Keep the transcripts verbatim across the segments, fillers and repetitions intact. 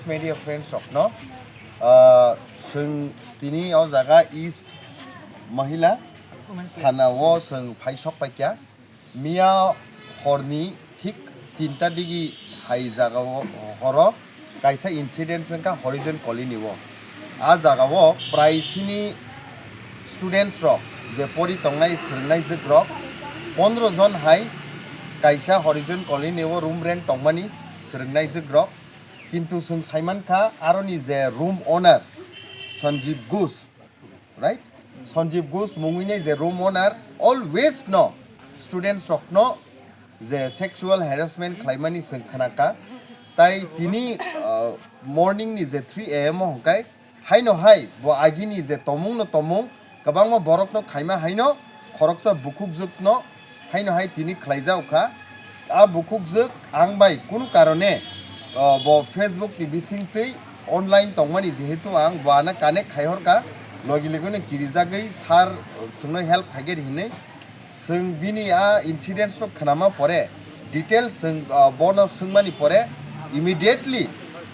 Media friends rokno, ah, chwng tini o jaga East Mahila Thana o chwng phai sok paikha. Miya horni thik tinta digi hai jaga o horo kaisa incident wngkha Horizon Colony o. A jaga o prai sini students rok je pori tongnai swrwngnai jwk rok pondro jon hai kaisa Horizon Colony o room rent tongmani swrwngnai jwk rok. Kintu chwng saimankha aroni je room owner Sanjeev Ghosh, right? Sanjeev Ghosh mungwini je room owner always no students rokno je sexual harassment khlaimani chwng khnakha. Tai tini, uh, morning ni je three a m o hwnkhe haino hai bo agini je tomung no tomung kwbangma borokno khaima haino khoroksa bukhukjwkno haino hai tini khlaijak kha. A bukhukjwk ang bai kunu karone, o, bo Facebook ni bisingtwi online tongmani, jehetu ang bo ano connect khai horkha, logi logi no kirijagwi sir, o, chwngno help khaigari hinwi. Chwng bini a incidents no khnama pore, details chwng, ah, bono swngmani pore, immediately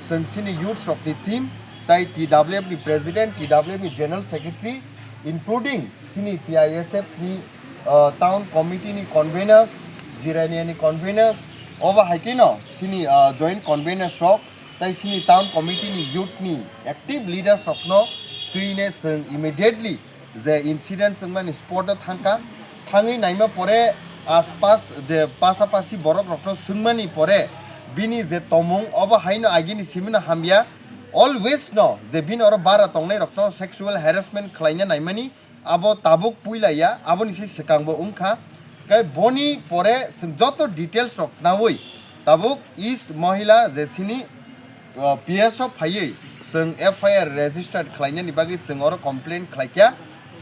chwng chini youths rokni team tai T W F ni president, T W F ni general secretary, including chini T I S F ni, ah, town committee ni conveners, Jirania ni conveners, obo hai kheno chini, ah, joint conveners rok tai chini town committee ni youth ni active leaders rokno twine chwng immediately je incident wngmani spot o thangkha, thangwi naima pore aspas je pasapasi borok rokno swngmani pore bini je tomung obo haino agini simino hamya, always no je bini oro bara tongnai rokno sexual harassment khlaina naimani abo tabuk puila ya, aboni se swkang bo wngkha. Kai boni pore chwng joto details rok nawi tabuk East Mohila je sini o, P S o phaiwi chwng F I R registered khlainani bagwi chwng oro complaint khlaikha,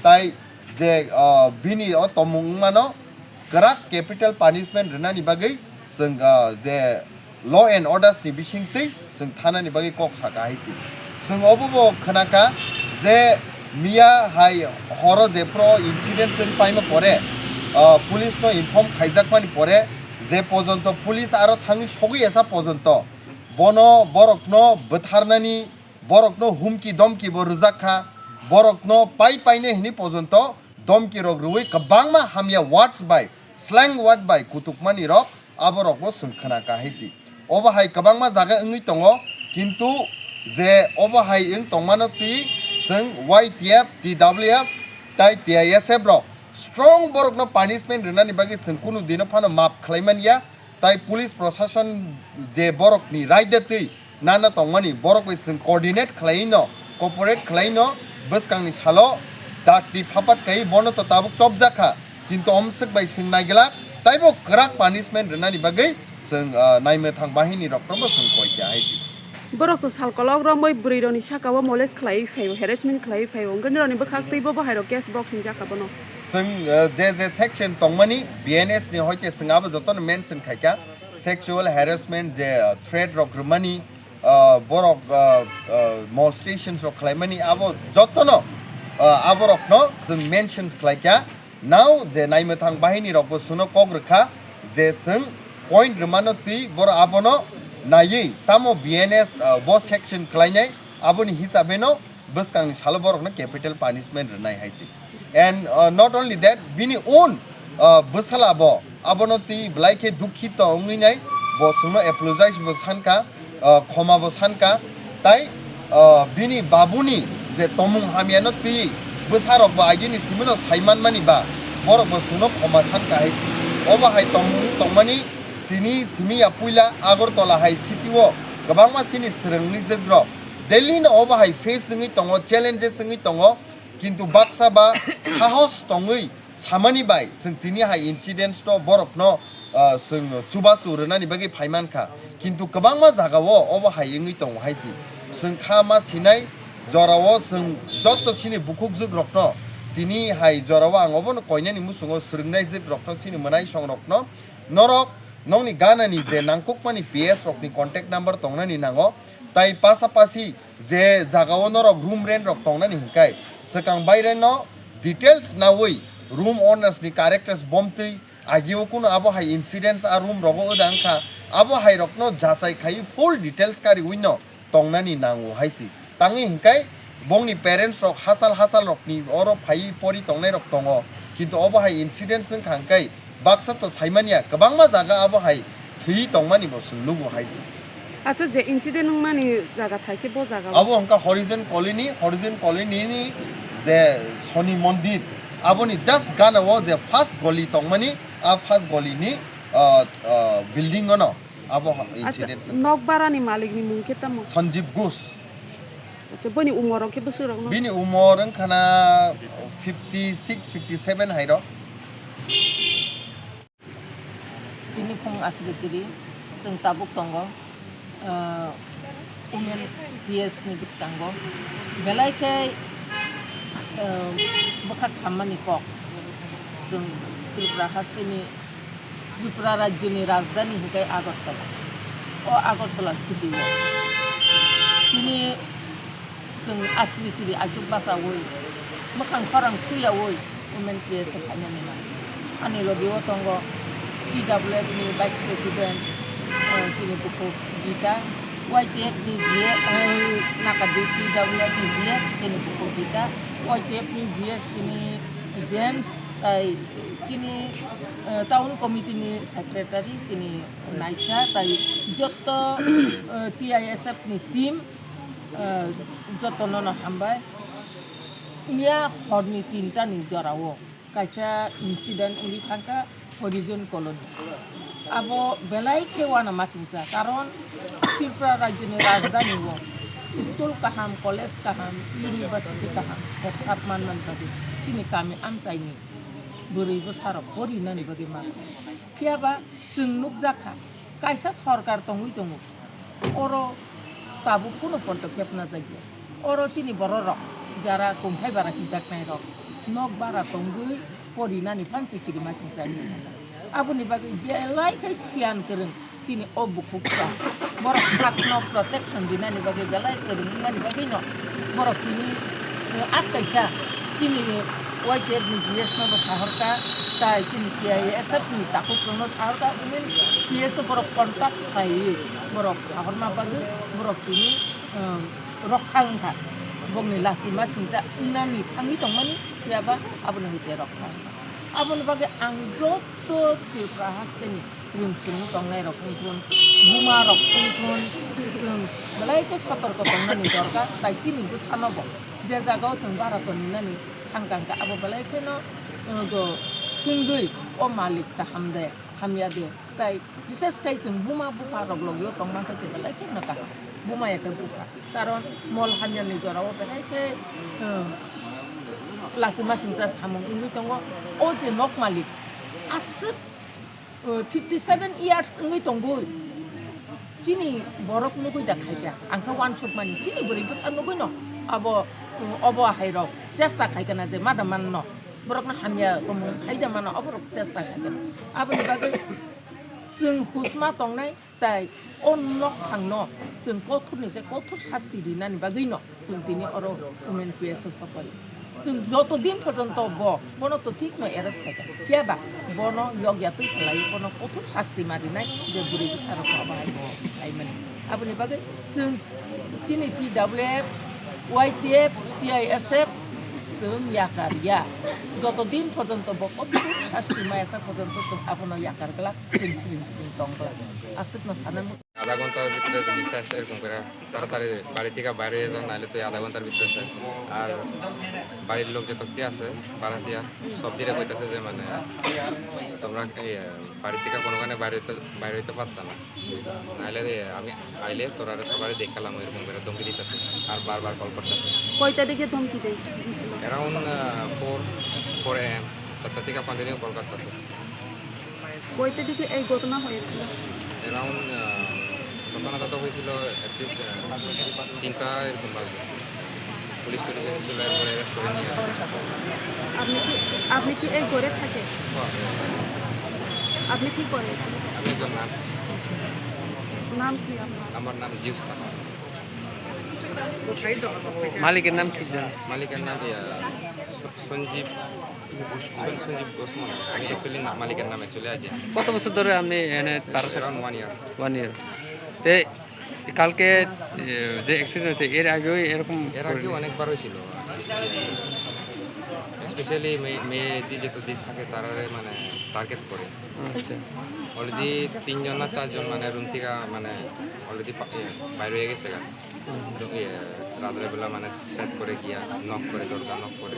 tai je, o, bini o tomung wngmano kwrak capital punishment rwnani bagwi chwng, o, je law and orders ni bisingtwi chwng thanani bagwi kok saka hai se. Chwng obo bo khnakha je miya hai horo jephru incident chwng paima pore, o, police no inform khaijakmani pore je pojonto police aro thangwi sogwi esa pojonto bono borokno bwtharnani, borokno humki domki bo rwjak kha, borokno pai paine hini pojonto domki rok rwui kwbangma hamya words bai, slang word bai kutukmani rok aborokbo chwng khna kha hai se. Obo hai kwbangma jaga wngwi tongo, kintu je obo hai wng tongmano twi chwng Y T F, T W F tai T I S F rok strong borokno punishment rwnani bagwi chwng kunu dino phano map khlai man ya. Tai police proshashan je borokni raida twi nana tongmani, borok bai chwng coordinate khlaiwi no, cooperate khlaiwi no, bwskangni salo dakti phapat kai bono to tabuk chopjak kha, kintu omswk bai chwng naiglak, taibo kwrak punishment rwnani bagwi chwng, ah, naimwthang bahini rokno bo chwng koi kha hai se. Borok to sal kolok romwi bwrwi rokni saka o molest khlaiwi phaio, harassment khlaiwi phaio, hwnkhe norokni bwkhak twi bo bahai rok case box hingjak kha bono. Chwng, uh, je je section tongmani B N S ni hoite chwng abo jotono mention khaikha, sexual harassment je, uh, threat rok rwmani, uh, borok, uh, uh, molestations rok khlaimani abo jotono, uh, aborokno chwng mention khlaikha. Now je naimwthang bahini rokbo chwngno kok rwkha je chwng point rwmano twi borok abono naiwi tamo B N S, uh, bo section khlainai aboni hisabeno bwskangni salo borokno capital punishment rwnai hai se. And, uh, not only that, bini own, uh, bwsala bo abono twi belai khe dukhito wngwi nai, bo chwngno apologize bo sankha, uh, khoma bo sankha, tai, uh, bini babuni je tomung hamyano twi bwsarok bo agini simino saimanmani ba borok bo chwngno khoma sankha hai se. Obo hai tomung tongmani tini simi ya puila Agartala hai city o kwbangma chini swrwngni jwkrok Delhi no obo hai face wngwi tongo, challenges wngwi tongo, kintu baksa ba sahos tongwi samani bai chwng tini hai incidents no borok no, ah, chwng chubachu rwnani bagwi phaimankha, kintu kwbangma jaga o obo hai wngwi tongo hai se. Chwng kha ma sinai jora o chwng joto chini bukhuk jwk rok no tini hai jora o ang obo no koinani muchungo swrwngnai jwk rok no chini mwnai song rok no norok nokni ganani je nangkukmani P S rokni contact number tongnani nango, tai pasapasi je jagao norok room rent rok tongnani hwnkhe swkang baire no details nawi room owners ni characters bomtwi agio kuno abo hai incidents a room rogo wda wngkha, abo hai rokno jachai khai full details kariwi no tongnani nango hai se. Tangwi hwnkhe bongni parents rok hachal hachal rokni oro phaiwi pori tongnai rok tongo, kintu obo hai incident wngkha hwnkhe baksa to saimanya kwbangma jaga abo hai thwi tongmani bo chwng nugo hai se. Acha, je incident wngmani jaga thai khe bo jaga o? Abo hwnkha Horizon Colony, Horizon Colony ni je Shoni Mondir, aboni just gana o je first goli tongmani, a first goli ni, ah, ah, building ono abo ha-, Acha, incident wngkha. Nok bara ni malik ni mung khe tamo? Sanjeev Ghosh. Acha, boni umor rok khe bwswk rok no? Bini umor wngkha na fifty six, fifty seven hai rok. Tini phung aswk chiri chwng tabuk tongo, ah, Women P S ni bwskango belai khe, ah, bwkha khammani kok. Chwng Tripura hasteni, Tripura rajyoni rajdhani hwnkhe Agartala. O Agartala city o tini chwng asri sri achuk bachaui, mwkhang khorang suyaui Women P S o phainani nango. Ani logi o tongo T W F ni Vice President, eh, chini bukhuk Gita, Y T F ni G S, eh, nakadi T W F ni G S chini bukhuk Gita, Y T F ni G S chini James, tai chini, eh, Town Committee ni Secretary chini Naisa, tai jotto, eh, T I S F ni team, eh, jotono no hambai. Miya horni tinta ni jora o kaisa incident wngwi thangkha Horizon Colony. Abo belai khe uanamasingcha, karon Tripura rajyoni rajdhani o school kaham, college kaham, university kaham sep sap manmani bagwi chini kami amchaini bwrwi bwsarok porinani bagwi ma. Phiyaba chwng nukjakha, kaisa sorkar tongwi tongo, oro tabuk kunu pontokhep najakya. Oro chini bororok jara kungthai bara hinjaknairok nok bara tongwi porinani phan chikiri masingcha wngya. Aboni bagwi belai khe siyan kwrwng chini o bukhuksa. Borok hakno protection dinani bagwi belai kwrwng wngmani bagwino borok tini, eh, at kaisa chini Y T F ni G S no bo sahorkha, tai chini T I S F ni takhuk rokno sahorkha, Women P S o borok contact khaiwi borok sahorma bagwi borok tini, um, rokha wngkha. Bongni lachima singcha wngnani thangwi tongmani phiyaba aboni hwnkhe rokha wngkha. Aboni bagwi ang joto Tripura hasteni ringsing tongnai rok wngthun, buma rok wngthun, chwng belai khe sotorko tongnani dorkar, tai chini bwsano bo je jaga o chwng bara toni nani thangkha hwnkhe abo belai kheno, uh, do singwi o malik kaham de, hamya de, tai bishes khai chwng buma bupha rok logi o tongma khe belai kheno kaham, buma ya khe bupha, karon mol hamya ni jora o belai khe, uh, lachima singcha samung wngwi tongo, o je nok malik aswk uh, fifty seven years wngwi tongwi chini borok nugwi da khaikha, ang khe uansukmani chini bwrwi bwsa nugwino abo, uh, obo hairok chesta khaikha na je mada manno, borokno hamya tongmung khaida mano, oborok chesta khaikha. Aboni bagwi chwng husma tongnai, tai o nok thangno chwng kothorni se kothor sasti rinani bagwino chwng tini oro Women P S o sopai. Chwng joto din porjonto bo, bono to thikno arrest khaikha. Phiyaba bono yokya twi khlai, bono kothor sasti ma rinai je bwrwi bwsarok abo hai bo khlaimani. Aboni bagwi chwng chini T W F, Y T F, T I S F chwng yakar ya. Joto din porjonto bo kothor sasti ma asa porjonto chwng abono yakar glak, chwng siring siring tong glak. Aswkno sana. আধা ঘন্টার ভিতরে যদি শেষ এরকম করে তাড়াতাড়ি বাড়ি থেকে বাইরে যান, নাহলে তো এই আধা ঘন্টার ভিতরে শেষ। আর বাড়ির লোক যে তক্তি আছে, ভাড়াটিয়া, সব দিলে কইতাছে যে মানে তোমরা এই, আহ, বাড়ি থেকে কোনোখানে বাইরে তো, বাইরে হইতে পারতা না, নাহলে রে আমি আইলে তোরা সবাই দেখালাম, এরকম করে ধমকি দিতেছে আর বারবার কল করতেছে। কয়টা দিকে ধমকি দিয়েছিল? Around four, four A M, চারটা থেকে কন্টিনিউ কল করতেছে। কয়টা দিকে এই ঘটনা হয়েছিল? অ্যারাউন্ড, আহ, ঘটনাটা তো হয়েছিল অ্যাটলিস্ট, আহ, তিনটা এরকম বাজে। পুলিশ টুলিশ এসেছিল, এরপরে অ্যারেস্ট করে নিয়ে আসে। আপনি কি, আপনি কি এই ঘরে থাকেন? হ্যাঁ। আপনি কি করেন? আমি একজন নার্স। নাম কি আপনার? আমার নাম জিউস সাহা। মালিকের নাম কি জানেন? মালিকের নাম, ইয়া, স-, সঞ্জীব, সন-, সঞ্জীব ঘোষ মনে হয়। আমি অ্যাকচুয়ালি না-, মালিকের নাম অ্যাকচুয়ালি আইডিয়া। কত বছর ধরে আপনি এখানে ভাড়া থাকেন? Around one year. One year. তে কালকে এ, যে অ্যাক্সিডেন্ট হয়েছে, এর আগেও এরকম এর আগে অনেকবার হয়েছিল। স্পেশালি মেয়ে মেয়ে দি যত দিন থাকে তারারে মানে টার্গেট করে। আচ্ছা। অলরেডি তিনজন না চারজন মানে রুম থেকে মানে অলরেডি বাইরে হয়ে গেছে গা। রাত্রেবেলা মানে সেট করে গিয়া নক করে, দরজা নক করে।